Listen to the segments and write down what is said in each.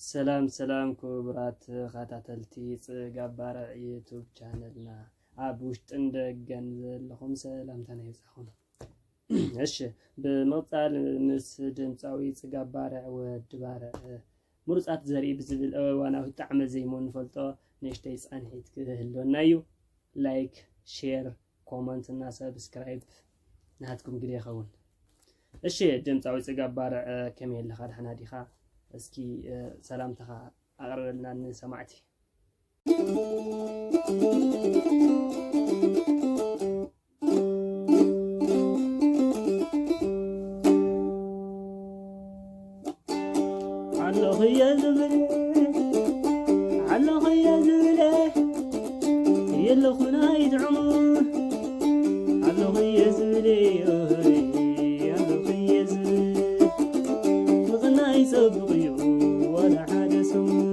ሰላም ሰላም ክቡራት ተኸታተልቲ ጽጋብ ባርዕ ዩቱብ ቻነልና፣ ኣብ ውሽጥን ደገን ዘለኹም ሰላምታና ይብጻሕኹም። እሺ፣ ብምቕጻል ምስ ድምጻዊ ጽጋብ ባርዕ ወዲ ባርዕ ምሩጻት ዘርኢ ብዝብል እዋናዊ ጣዕመ ዜማ ንፈልጦ ንእሽተይ ጻንሒት ክህልወና እዩ። ላይክ፣ ሼር፣ ኮመንት እና ሰብስክራይብ ናትኩም ግደ ይኸውን። እሺ፣ ድምጻዊ ጽጋብ ባርዕ ከመይ ኣለኻ? ደሕና ዲኻ? እስኪ ሰላምታኻ ኣቕርበልና ንሰማዕቲ። ኣለኹ እየ ዝብል፣ ኣለኹ እየ ዝብል፣ የለኹን ኣይጥዕሙ። ኣለኹ እየ ዝብል፣ ኣለኹ እየ ዝብል፣ ምቕናይ ይጸብቕ እዩ ዋላ ሓደ ሰሙን።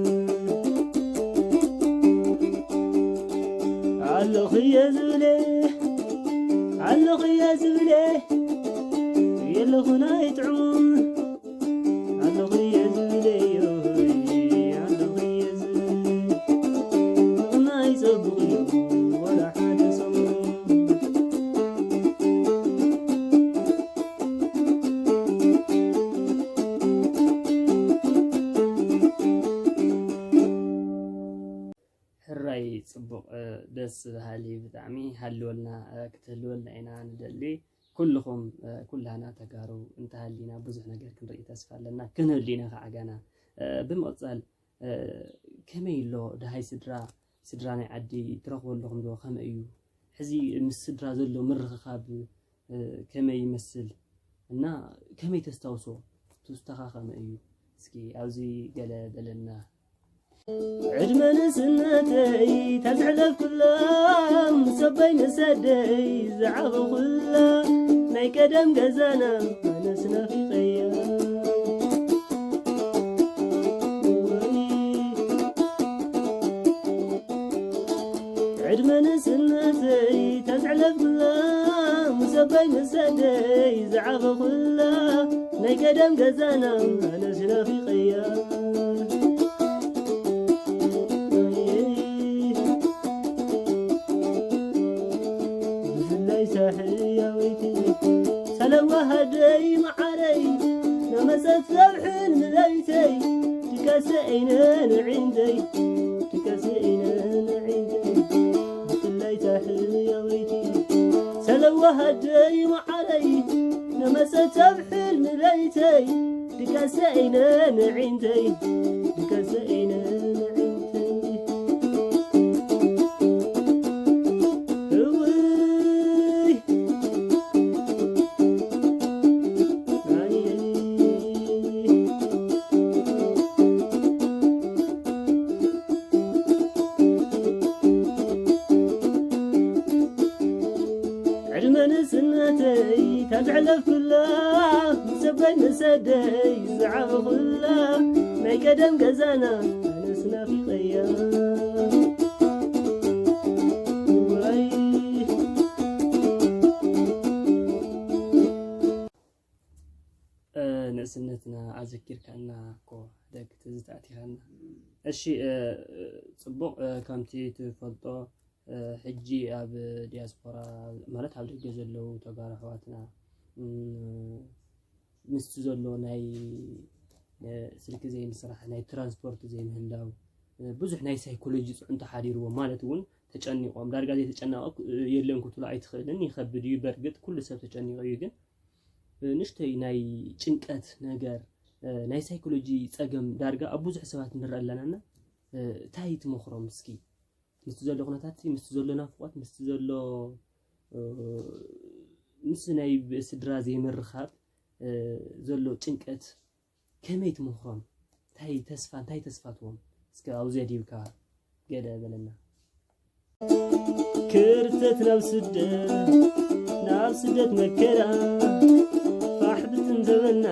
ኣለኹ እየ ዝብል፣ ኣለኹ እየ ዝብል፣ የለኹን ኣይጥዕሙ። ኣለኹ እየ ዝብል፣ ኣለኹ እየ ዝብል፣ ምቕናይ ይጸብቕ እዩ ዋላ ሓደ ሰሙን። ሕራይ ጽቡቕ፣ እ፣ ደስ በሃሊ ብጣዕሚ። ሃልወልና፣ እ፣ ክትህልወልና ኢና ንደሊ። ኩልኹም፣ እ፣ ኩላና ተጋሩ እንተሃሊና ብዙሕ ነገር ክንርኢ ተስፋ ኣለና። ክንህሉ ኢና ከዓ ገና። እ፣ ብምቕጻል፣ እ፣ ከመይ ኣሎ ደሃይ ስድራ፣ ስድራ ናይ ዓዲ ትረኽቡ ኣለኹም ዶ? ከመይ እዩ? ሕዚ ምስ ስድራ ዘሎ ምርኽኻብ፣ እ፣ ከመይ ይመስል? እና ከመይ ተስታውሶ? ትውስታኻ ከመይ እዩ? እስኪ ኣብዚ ገለ በለና። ዕድመ ንእስነተይ ተዝሕለፍኩላ፣ ምስ ኣቦይ ምስ ኣደይ ዝዓበኹላ፣ ናይ ቀደም ገዛና ኣነስ ናፊቐያ። ዕድመ ንእስነተይ ተዝሕለፍኩላ፣ ምስ ኣቦይ ምስ ኣደይ ዝዓበኹላ፣ ናይ ቀደም ገዛና ኣነስ ናፊቐያ። ብፍላይ ሳሕል ያወይቲ ሰለዋ ሃደይ መዓረይ፣ ናመጸት ዘብሕን ምለይተይ፣ ድቀሰ ዒነ ንዒንተይ፣ ድቀሰ ዒነ ንዒንተይ። ብፍላይ ሳሕል ያወይቲ ሰለዋ ሃደይ መዓረይ፣ ናመጸት ዘብሕን ምለይተይ፣ ድቀሰ ዒነ ንዒንተይ፣ ድቀሰ ዒነ ንዒንተይ። እውይ። ዕድመ ንእስነተይ ታዝሕለፍኩላ፣ ምስ ኣቦይ ምስ ኣደይ ዝዓበኹላ፣ ናይ ቀደም ገዛና ኣነስ ናፊቐያ። እዋይ። እ፣ ንእስነትና ኣዘኪርካና እኮ ደግ ትዝታ ኣቲኻና። እሺ፣ እ፣ ጽቡቕ፣ እ፣ ከምቲ ትፈልጦ፣ እ፣ ሕጂ ኣብ ዲያስፖራ ማለት ኣብ ደገ ዘለዉ ተጋሩ ኣሕዋትና፣ እም፣ ምስቲ ዘሎ ናይ፣ እ፣ ስልኪ ዘይምስራሕ፣ ናይ ትራንስፖርት ዘይምህላው፣ እ፣ ብዙሕ ናይ ሳይኮሎጂ ጽዕንቶ ሓዲርዎም ማለት እውን ተጨኒቖም። ዳርጋ ዘይተጨነቐ እ፣ የለን ክትብሎ ኣይትኽእልን። ይኸብድ እዩ በርግጥ፣ ኩሉ ሰብ ተጨኒቑ እዩ። ግን እ፣ ንእሽተይ ናይ ጭንቀት ነገር፣ እ፣ ናይ ሳይኮሎጂ ጸገም ዳርጋ ኣብ ብዙሕ ሰባት ንርኢ ኣለና እና፣ እ፣ እንታይ ትመኽሮም እስኪ? ምስቲ ዘሎ ኩነታት፣ ምስቲ ዘሎ ናፍቖት፣ ምስቲ ዘሎ፣ እ፣ ምስ ናይ ብ-፣ ስድራ ዘይምርኻብ፣ እ፣ ዘሎ ጭንቀት ከመይ ትመኽሮም? እንታይ ተስፋ፣ እንታይ ተስፋ ትህቦም? እስከ ኣብዚኣ ዲብካ ገለ በለና። ክርተት ናብ ስደት፣ ናብ ስደት መከራ፣ ፋሕ ብትን ተበልና፣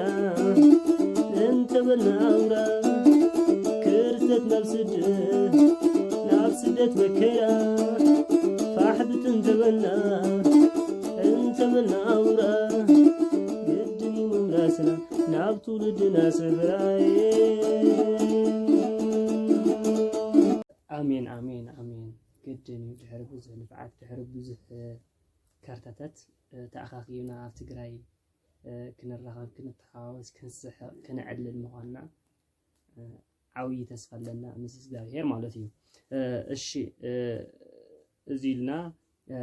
እንተበልና ኣውራ። ክርተት ናብ ስደት፣ ናብ ስደት መከራ፣ ፋሕ ብትን ተበልና፣ እንተበልና ኣውራ። ግድን እዩ ምምላስና ናብ ትውልድና ስፍራዬ። ኣሜን፣ ኣሜን፣ ኣሜን። ግድን እዩ። ድሕሪ ብዙሕ ልፍዓት፣ ድሕሪ ብዙሕ፣ እ፣ ከርተተት፣ እ፣ ተኣኻኺብና ኣብ ትግራይ፣ እ፣ ክንራኸብ፣ ክንተሓዋወስ፣ ክንስሕቕ፣ ክንዕልል ምዃንና፣ እ፣ ዓብዪ ተስፋ ኣለና ምስ እግዚኣብሄር ማለት እዩ። እ፣ እሺ፣ እ፣ እዚ ኢልና፣ እ፣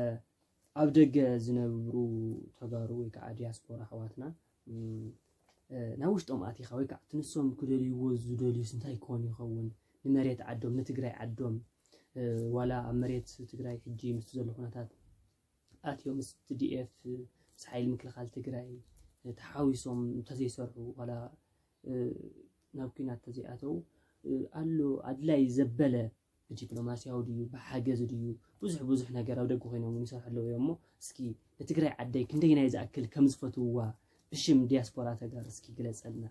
ኣብ ደገ ዝነብሩ ተጋሩ ወይ ከዓ ዲያስፖራ ኣሕዋትና፣ እም፣ እ፣ ናብ ውሽጦም ኣቲኻ ወይ ከዓ እቲ ንሶም ክደልይዎ ዝደልዩስ እንታይ ክኾን ይኸውን? ንመሬት ዓዶም፣ ንትግራይ ዓዶም፣ እ፣ ዋላ ኣብ መሬት ትግራይ ሕጂ ምስቲ ዘሎ ኩነታት ኣትዮም ምስ ቲ ዲ ኤፍ፣ ምስ ሓይሊ ምክልኻል ትግራይ፣ እ፣ ተሓዊሶም እንተዘይሰርሑ፣ ዋላ፣ እ፣ ናብ ኲናት እንተዘይኣተው፣ እ፣ ኣሎ ኣድላይ ዘበለ ብዲፕሎማስያዊ ድዩ፣ ብሓገዝ ድዩ፣ ብዙሕ ብዙሕ ነገር ኣብ ደገ ኮይኖም እውን ይሰርሑ ኣለዉ እዮም። እሞ እስኪ ንትግራይ ዓደይ ክንደይናይ ዝኣክል ከም ዝፈትውዋ ብሽም ዲያስፖራ ተጋሩ እስኪ ግለጸልና።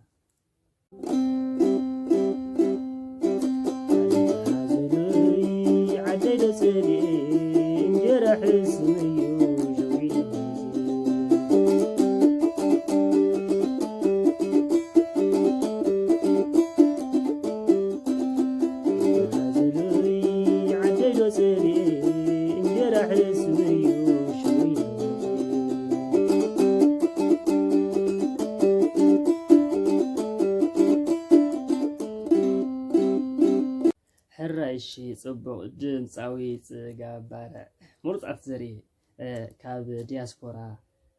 ዓደይ ደሰ እንጀራ ሕስም እዩ ሸዊት ሕራይ እሺ፣ ጽቡቕ ድምጻዊ ጽጋብ ባርዕ። ምሩጻት ዘርኤ፣ እ፣ ካብ ዲያስፖራ፣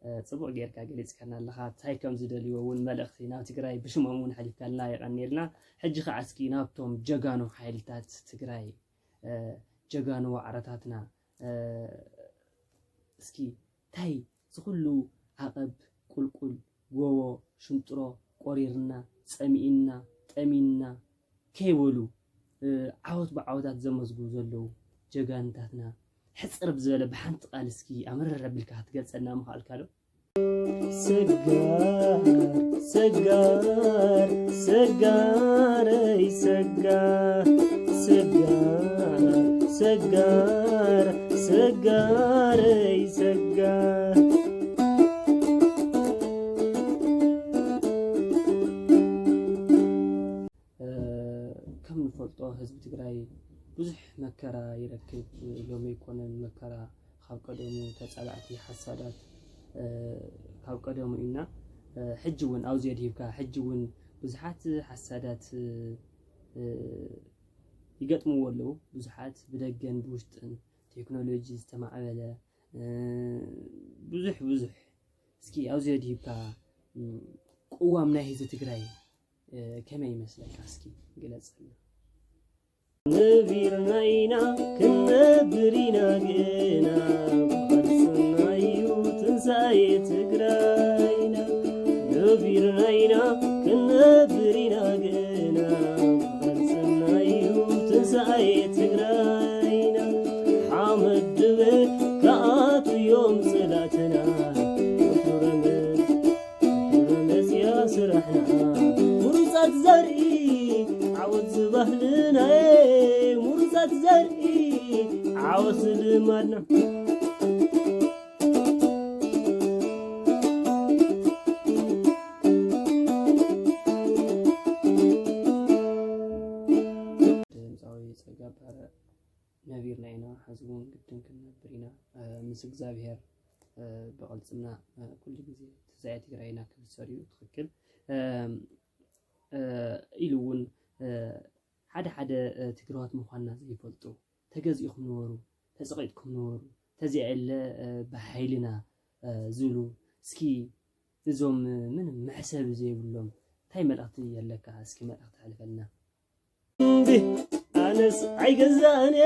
እ፣ ጽቡቕ ጌርካ ገሊጽካና ኣለኻ። እንታይ ከም ዝደልይዎ እውን መልእኽቲ ናብ ትግራይ ብሽሞም እውን ሓሊፍካልና የቐንየልና። ሕጂ ኸዓ እስኪ ናብቶም ጀጋኑ ሓይልታት ትግራይ፣ እ፣ ጀጋኑ ዋዕሮታትና፣ እ፣ እስኪ እንታይ እዚ ኩሉ ዓቐብ፣ ቁልቁል፣ ጎቦ፣ ሽንጥሮ ቆሪርና፣ ጸሚእና፣ ጠሚና ከይበሉ፣ እ፣ ዓወት ብዓወታት ዘመዝግቡ ዘለዉ ጀጋንታትና ሕጽር ብዝበለ ብሓንቲ ቃል እስኪ ኣምረር ኣቢልካ ክትገልጸልና ምኽኣልካ ዶ? ሰጋር፣ ሰጋር፣ ሰጋረይ ሰጋር፣ ሰጋር፣ ሰጋር፣ ሰጋረይ ሰጋር። እ፣ ከም ንፈልጦ ህዝቢ ትግራይ ብዙሕ መከራ ይረክብ። ሎሚ ኣይኮነን መከራ፣ ካብ ቀደሙ ተጻላእቲ ሓሳዳት፣ እ፣ ካብ ቀደሙ ኢና። እ፣ ሕጂ እውን ኣብዚ የድሂብካ፣ ሕጂ እውን ብዙሓት ሓሳዳት፣ እ፣ ይገጥምዎ ኣለዉ። ብዙሓት ብደገን ብውሽጥን ቴክኖሎጂ ዝተማዕበለ፣ እ፣ ብዙሕ ብዙሕ። እስኪ ኣብዚ የድሂብካ፣ እ፣ ቅዋም ናይ ህዝቢ ትግራይ እ፣ ከመይ ይመስለካ? እስኪ ግለጸልና። ነቢርና ኢና ክንነብር ኢና ግና፣ ብቐልስና እዩ ትንሳኤ ትግራይና። ነቢርና ኢና ክንነብር ኢና ግና፣ ብቐልስና እዩ ትንሳኤ ትግራይና። ሓመድ ድበ ክኣትዉ እዮም ጸላእትና፣ ወትሩ ረመጽ መፅያ ስራሕና። ምሩፃት ዘርኢ ዓወት ዝባህልናየ፣ ምሩፃት ዘርኢ ዓወት ልማድና። ድምፃዊ ጸጋ ባርዕ ነቢርና ኢና፣ ሕዚ እውን ግድን ክንነብር ኢና፣ እ፣ ምስ እግዚኣብሔር፣ እ፣ ብቕልጽምና፣ እ፣ ኩሉ ግዜ ትንሳኤ ትግራይ ኢና ክብሰር እዩ። ትኽክል። እ፣ እ፣ ኢሉ እውን፣ እ፣ ሓደ ሓደ፣ እ፣ ትግራዋት ምዃንና ዘይፈልጡ፣ ተገዚእኩም ንበሩ፣ ተጸቒጥኩም ንበሩ፣ ተዚኣ የለ፣ እ፣ ብሓይልና፣ እ፣ ዝብሉ፣ እስኪ እዞም፣ እ፣ ምንም መሕሰቢ ዘይብሎም እንታይ መልእኽቲ ኣለካ? እስኪ መልእኽቲ ኣሕልፈልና። እምቢ ኣነስ ኣይገዛእን እየ፣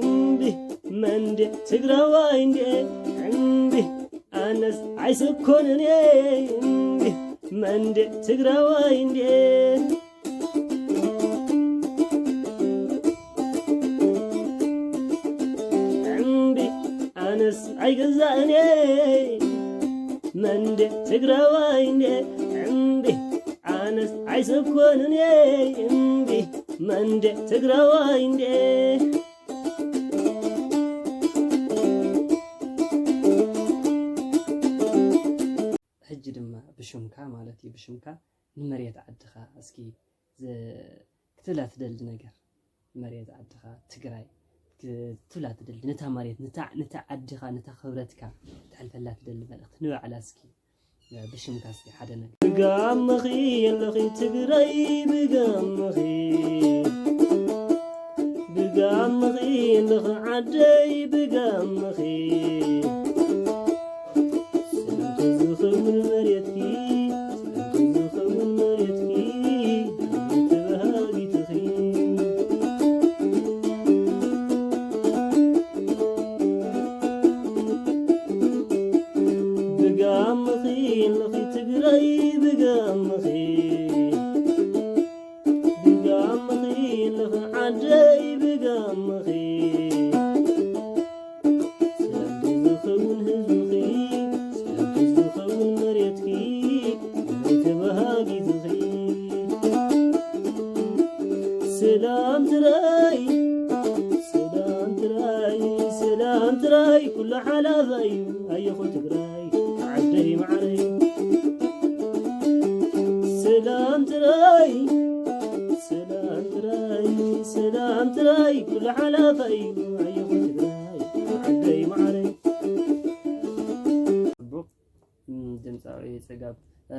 እምቢ መንዴ ትግራዋይ እንዴ፣ እምቢ ኣነስ ኣይስኮንን እየ፣ እምቢ መንዴ ትግራዋይ እንዴ። እምቢ ኣነስ ኣይገዛእን እየ፣ መንዴ ትግራዋይ እንዴ፣ እምቢ ኣነስ ኣይሰኮንን እየ፣ እምቢ መንዴ ትግራዋይ እንዴ። ሕጂ ድማ ብሽምካ ማለት እዩ፣ ብሽምካ ንመሬት ዓድኻ እስኪ ዝ-፣ ክትብላ ትደሊ ነገር? መሬት ዓድኻ ትግራይ ክትብላ ትደሊ፣ ነታ መሬት፣ ነታ፣ ነታ ዓድኻ፣ ነታ ክብረትካ ክትሕልፈላ ትደሊ መልእኽቲ ንባዕላ እስኪ፣ እ፣ ብሽምካ እስኪ ሓደ ነገር። ብጋምኺ ኣለኺ ትግራይ፣ ብጋምኺ፣ ብጋምኺ ኣለኺ ዓደይ፣ ብጋምኺ። ሰላምቲ ዝኸውን መሬትኪ፣ ሰላምቲ ዝኸውን መሬትኪ፣ ተባሃጊትኺ። ብጋምኺ ኣለኺ ትግራይ፣ ብጋምኺ፣ ብጋምኺ ኣለኺ ዓደይ፣ ብጋምኺ። ሰላምቲ ዝኸውን ህዝብኺ፣ ሰላምቲ ዝኸውን መሬትኪ፣ ተባሃጊትኺ። ሰላም ትራይ፣ ሰላም ትራይ፣ ሰላም ትራይ፣ ኩሉ ሓላፋይ እዩ፣ ኣየኹ ትግራይ፣ ዓደይ ማዓረይ። ሰላም ትራይ፣ ሰላም ትራይ፣ ሰላም ትራይ፣ ኩሉ ሓላፋይ እዩ፣ ኣየኹ ትግራይ፣ ዓደይ ማዓረይ። ጽቡቕ፣ እም፣ ድምጻዊ ጽጋብ፣ እ፣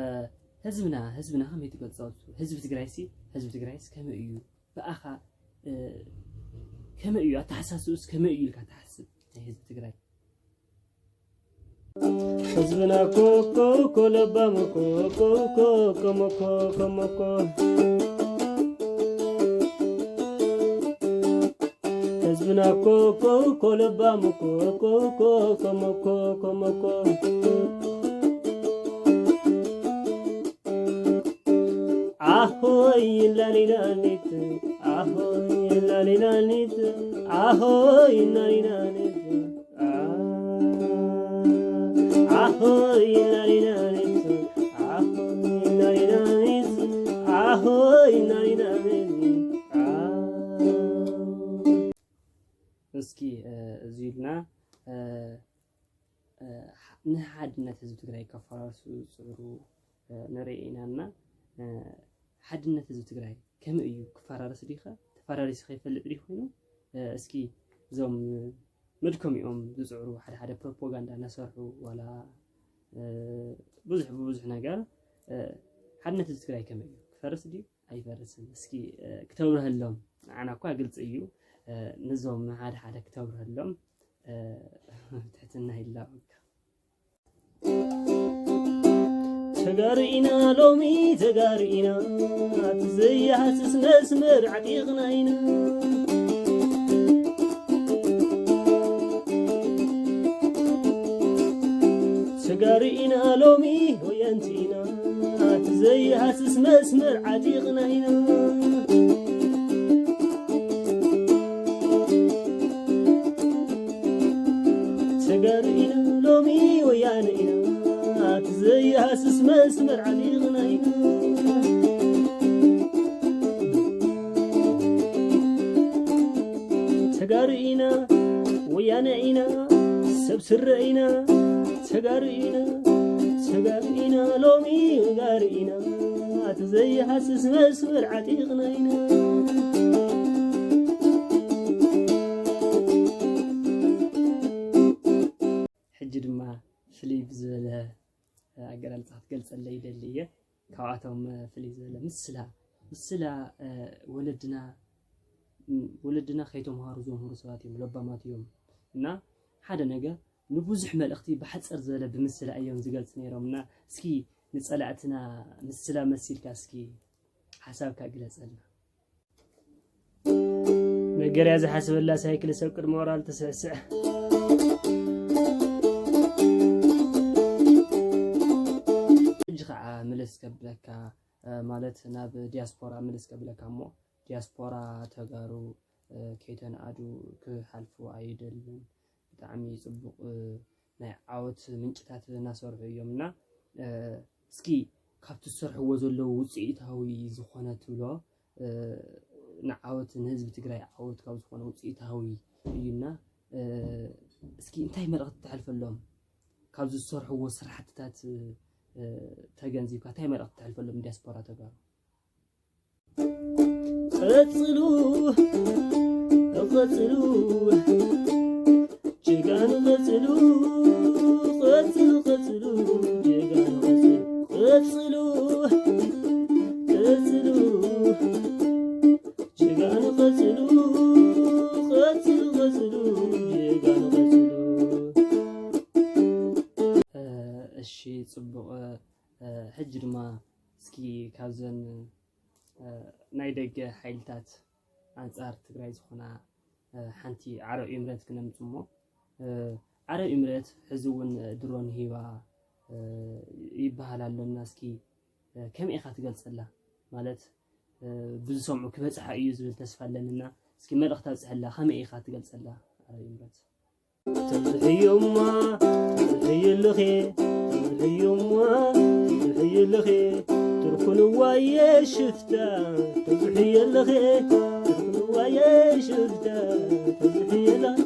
ህዝብና፣ ህዝብና ከመይ ትገልጾ? ህዝቢ ትግራይሲ፣ ህዝቢ ትግራይስ ከመይ እዩ? ብኣኻ፣ እ፣ ከመይ እዩ? ኣተሓሳስብኡስ ከመይ እዩ ኢልካ ትሓስብ? ናይ ህዝቢ ትግራይ። ህዝብና ኮኮ ኮ ለባም ኮኮ ኮ ኮመኮ ኮመኮ። ህዝብና ኮኮ ኮ ለባም ኮኮ ኮ ኮመኮ ኮመኮ። ኣሆይ ላሊላሊት፣ ኣሆይ ላሊላሊት፣ ኣሆይ ላሊላሊት፣ አ-፣ ኣሆይ ላሊላሊት፣ ኣሆይ ላሊላሊት፣ ኣሆይ ላሊላሊት፣ አ-፣ እስኪ፣ እ፣ እዚ ኢልና፣ እ፣ እ፣ ንሓድነት ህዝቢ ትግራይ ከፈራርሱ ዝፅዕሩ፣ እ፣ ንርኢ ኢና እና፣ እ፣ ሓድነት ህዝቢ ትግራይ ከመይ እዩ? ክፈራረስ ዲኸ? ተፈራሪሱ ከይፈልጥ ድዩ ኮይኑ? እ፣ እስኪ እዞም መድከሚኦም ዝፅዕሩ ሓደ ሓደ ፕሮፓጋንዳ እናሰርሑ ዋላ፣ እ፣ ብዙሕ ብብዙሕ ነገር፣ እ፣ ሓድነት ህዝቢ ትግራይ ከመይ እዩ? ክፈርስ ድዩ? ኣይፈርስን። እስኪ፣ እ፣ ክተብርሀሎም። ንዓና እኳ ግልፂ እዩ። እ፣ ንዞም ሓደ ሓደ ክተብርሀሎም፣ እ፣ ትሕትና ይላበካ። ተጋሩ ኢና ሎሚ፣ ተጋሩ ኢና፣ እቲ ዘይሃስስ መስመር ዓጢቕና ኢና። ተጋሩ ኢና ሎሚ፣ ወየንቲ ኢና፣ እቲ ዘይሃስስ መስመር ዓጢቕና ኢና። ተጋሩ ኢና ሎሚ፣ ወያነ ኢና፣ እቲ ዘይሃስስ መስመር ዓጢቕና ኢና። ተጋሩ ኢና፣ ወያነ ኢና፣ ሰብ ስረ ኢና፣ ተጋሩ ኢና፣ ተጋሩ ኢና፣ ሎሚ ተጋሩ ኢና፣ እቲ ዘይሃስስ መስመር ዓጢቕና ኢና። ሕጂ ድማ ፍልይ ብዝበለ ኣገላልጻ ክትገልጸለይ ይደሊ እየ። ካብኣቶም፣ እ፣ ፍልይ ዝበለ ምስላ፣ ምስላ፣ እ፣ ወለድና፣ ም፣ ወለድና ከይተምሃሩ ዘምህሩ ሰባት እዮም፣ ለባማት እዮም። እና ሓደ ነገር ንብዙሕ መልእኽቲ ብሓጽር ዝበለ ብምስላ እዮም ዝገልጽ ነይሮም። እና እስኪ ንጸላእትና ምስላ መሲልካ እስኪ ሓሳብካ ግለጸልና። መገርያ ዝሓስበላ ሳይክል ሰብ ቅድሚ ኦራል ትስዕስዕ። ሕጂ ኸዓ ምልስ ከብለካ፣ እ፣ ማለት ናብ ዲያስፖራ ምልስ ከብለካ እሞ፣ ዲያስፖራ ተጋሩ፣ እ፣ ከይተንኣዱ ክሓልፉ ኣይደልን። ብጣዕሚ ጽቡቕ፣ እ፣ ናይ ዓወት ምንጭታት እናሰርሑ እዮም። እና፣ እ፣ እስኪ ካብቲ ዝሰርሕዎ ዘለዉ ውፅኢታዊ ዝኾነ ትብሎ፣ እ፣ ንዓወት ንህዝቢ ትግራይ ዓወት ካብ ዝኾነ ውፅኢታዊ እዩና፣ እ፣ እስኪ እንታይ መልእኽቲ ተሕልፈሎም? ካብዚ ዝሰርሕዎ ስራሕትታት፣ እ፣ ተገንዚብካ እንታይ መልእኽቲ ተሕልፈሎም ንዲያስፖራ ተጋሩ? ቀጽሉ፣ ቀጽሉ፣ ጀጋኑ ቀጽሉ፣ ቀጽሉ፣ ቀጽሉ፣ ጀጋኑ ቀጽሉ፣ ቀጽሉ፣ ቀጽሉ፣ ጀጋኑ ቀጽሉ፣ ቀጽሉ፣ ቀጽሉ፣ ጀጋኑ ቀጽሉ። እ፣ እሺ፣ ጽቡቕ። እ፣ ሕጂ ድማ እስኪ ካብዘን፣ እ፣ ናይ ደገ ሓይልታት ኣንጻር ትግራይ ዝኾና፣ እ፣ ሓንቲ ዓረብ ኤምሬት ክነምጽ እሞ፣ እ፣ ዓረብ ኤምሬት ሕዚ እውን ድሮን ሂባ፣ እ፣ ይበሃል ኣሎና። እስኪ፣ እ፣ ከመይ ኢኻ ትገልጸላ? ማለት፣ እ፣ ብዝሰምዑ ክበጽሓ እዩ ዝብል ተስፋ ኣለንና። እስኪ መልእኽቲ ኣብጽሐላ፣ ከመይ ኢኻ ትገልጸላ ዓረብ ኤምሬት? ተብዝሕዮማ፣ ተብዝሕዮ ኣለኺ፣ ተብዝሕዮማ፣ ተብዝሕዮ ኣለኺ፣ ትርኩን ዋየ ሽፍታ፣ ተብዝሕዮ ኣለኺ፣ ትርኩን ዋየ ሽፍታ፣ ተብዝሕዮ ኣለኺ።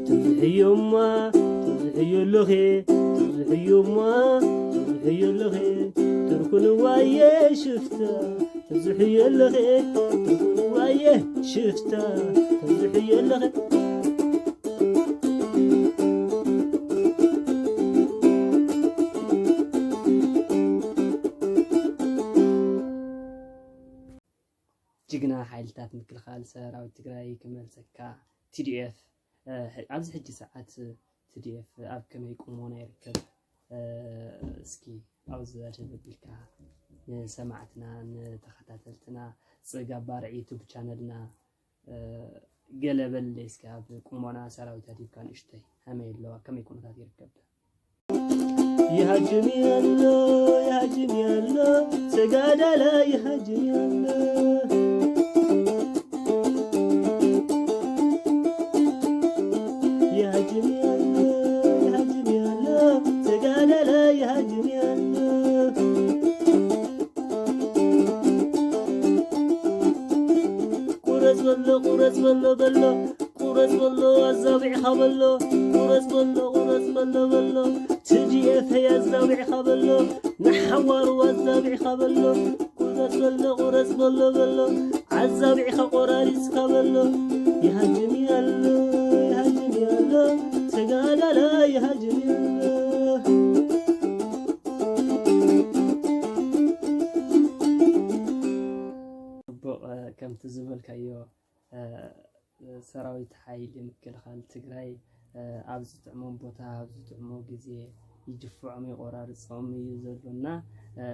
ትብዝሕዮማ፣ ትብዝሕዮ ኣለኺ፣ ትብዝሕዮማ፣ ትብዝሕዮ ኣለኺ፣ ትርኩን ዋየ ሽፍታ፣ ትብዝሕዮ ኣለኺ፣ ትርኩን ዋየ ሽፍታ፣ ትብዝሕዮ ኣለኺ። ጅግና ሓይልታት ምክልኻል ሰራዊት ትግራይ ክመልሰካ። ቲ ዲ ኤፍ፣ እ፣ ሕ-፣ ኣብዚ ሕጂ ሰዓት ቲ ዲ ኤፍ ኣብ ከመይ ቁሞና ይርከብ? እ፣ እስኪ ኣብዚ ዘድህብ ኣቢልካ ንሰማዕትና፣ ንተኸታተልትና፣ ጽጋብ ባርዕ ዩቱብ ቻነልና፣ እ፣ ገለ በለለይ እስኪ፣ ኣብ ቁሞና ሰራዊት ኣድሂብካ ንእሽተይ ከመይ ኣለዋ? ከመይ ኩነታት ይርከብ? ይሃጅም ኣሎ፣ ይሃጅም ኣሎ፣ ተጋዳላይ ይሃጅም ኣሎ። ይሃጅም ኣሎ፣ ይሃጅም ኣሎ፣ ተጋዳላይ ይሃጅም ኣሎ። ቁረጽ በሎ፣ ቁረጽ በሎ፣ በሎ፣ ቁረጽ በሎ፣ ኣዛቢዕኻ በሎ፣ ቁረጽ በሎ፣ ቁረጽ በሎ፣ በሎ፣ ቲ ዲ ኤፍ ኣዛቢዕኻ በሎ፣ ንሓዋሩ ኣዛቢዕኻ በሎ፣ ቁረጽ በሎ፣ ቁረጽ በሎ፣ በሎ፣ ኣዛቢዕኻ ቆራሪጽካ በሎ፣ ይሃጅም ኣሎ፣ ይሃጅም ኣሎ፣ ተጋዳላይ ይሃጅም ኣሎ። ጽቡቕ፣ እ፣ ከምቲ ዝበልካዮ፣ እ፣ ሰራዊት ሓይሊ ምክልኻል ትግራይ፣ እ፣ ኣብ ዝጥዕሞም ቦታ፣ ኣብ ዝጥዕሞ ግዜ ይድፍዖም፣ ይቆራርጾም እዩ ዘሎና። እ፣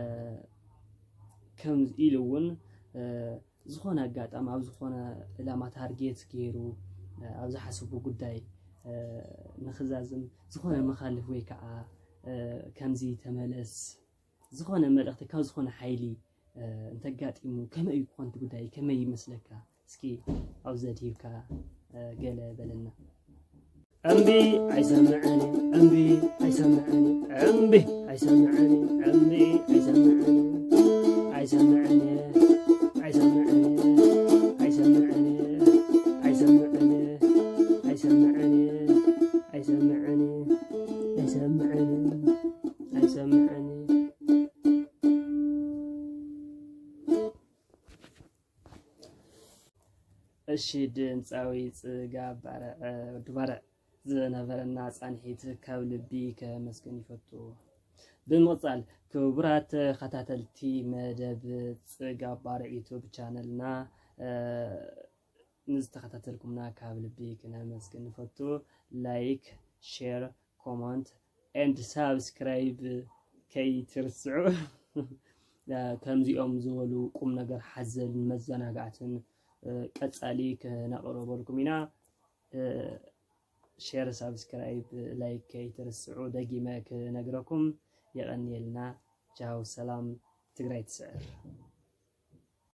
ከምዚ ኢሉ እውን፣ እ፣ ዝኾነ ኣጋጣሚ ኣብ ዝኾነ ዕላማ ታርጌት ገይሩ፣ እ፣ ኣብ ዝሓሰቦ ጉዳይ፣ እ፣ ንኽዛዝም ዝኾነ መኻልፍ ወይ ከዓ፣ እ፣ ከምዚ ተመለስ ዝኾነ መልእኽቲ ካብ ዝኾነ ሓይሊ፣ እ፣ እንተጋጢሙ ከመይ እዩ ክኾን እቲ ጉዳይ? ከመይ ይመስለካ? እስኪ ኣብዚ ዘድሂብካ፣ እ፣ ገለ በለና። እምቢ ኣይሰምዕን እየ፣ እምቢ ኣይሰምዕን እየ፣ እምቢ ኣይሰምዕን እየ፣ እምቢ ኣይሰምዕን እየ፣ ኣይሰምዕን እየ፣ ኣይሰምዕን እየ፣ ኣይሰምዕን እየ፣ ኣይሰምዕን እየ፣ ኣይሰምዕን እየ፣ ኣይሰምዕን እየ፣ ኣይሰምዕን እየ፣ ኣይሰምዕን እየ። እሺ፣ ድምፃዊ ጽጋብ ባርዕ፣ ወዲ ባርዕ፣ ዝነበረና ጻንሒት ካብ ልቢ ከመስግን ይፈቱ። ብምቕጻል፣ ክቡራት ተኸታተልቲ መደብ ጽጋብ ባርዕ ዩቱብ ቻነልና፣ እ፣ ንዝተኸታተልኩምና ካብ ልቢ ክነመስግን ንፈቱ። ላይክ፣ ሼር፣ ኮመንት ኤንድ ሳብስክራይብ ከይትርስዑ። ከምዚኦም ዝበሉ ቁም ነገር ሓዘልን መዘናጋዕትን፣ እ፣ ቀጻሊ ክነቕርበልኩም ኢና። እ፣ ሼር፣ ሳብስክራይብ፣ ላይክ ከይትርስዑ ደጊመ ክነግረኩም። የቐንየልና። ቻው፣ ሰላም፣ ትግራይ ትስዕር።